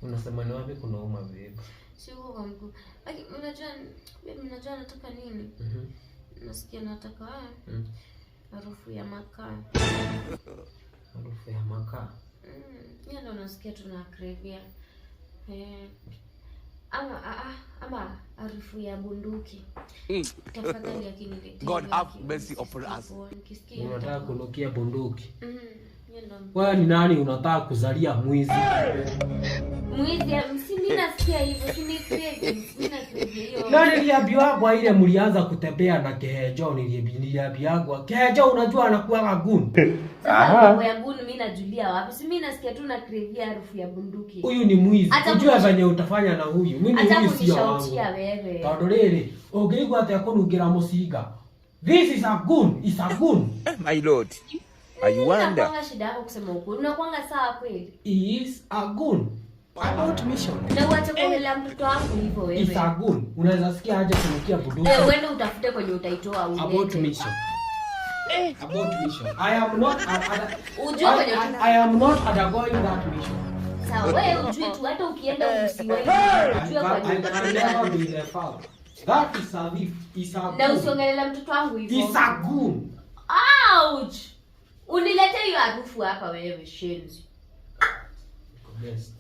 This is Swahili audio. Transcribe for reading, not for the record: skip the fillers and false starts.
Unasema ni wapi kunauma, babe? Si huko kwa mguu. Lakini unajua, babe, unajua nataka nini? Mhm. Nasikia nataka harufu ya makaa. Harufu ya makaa. Hiyo ndo nasikia tuna crave. Eh. Ama ama harufu ya bunduki. Tafadhali akiniletea. God have mercy upon us. Nikisikia Unataka kunukia bunduki. Hiyo ndo. Wewe ni nani unataka kuzalia mwizi? Mwizi, si mimi nasikia hivyo, si ni cravings, mimi na crave hiyo. Na niliambiwagwa ile mlianza kutembea na Kehejo, niliambiwagwa. Kehejo unajua anakuwaga gun. Sasa mambo ya gun mimi najulia wapi? Si mimi nasikia tu na crave harufu ya bunduki. Huyu ni mwizi. Hata Ujue venye utafanya na huyu. Mimi Hata huyu sio wangu. kunishautia wewe. Tondu rĩrĩ, ũngĩigua atĩa kũnungĩra mũcinga? This is a gun, is a gun. My Lord, I wonder. Unakuanga shida yako kusema ukweli. Unakuanga sawa kweli? Is a gun. About mission. Na uache kuongelea mtoto wangu hivyo Is wewe. a gun. Unaweza sikia aje kunukia bunduki? Eh, uende utafute kwenye utaitoa About ulete. mission. About mission. I am not Ujue kwenye I am not undergoing that mission. Sawa, wewe ujue tu hata ukienda usiwahi I ujue I kwenye can never be the father. That is a thief. Is a Na gun. usiongelele mtoto wangu hivyo. Is a gun. Ouch! Unilete hiyo harufu hapa wewe shenzi. Best.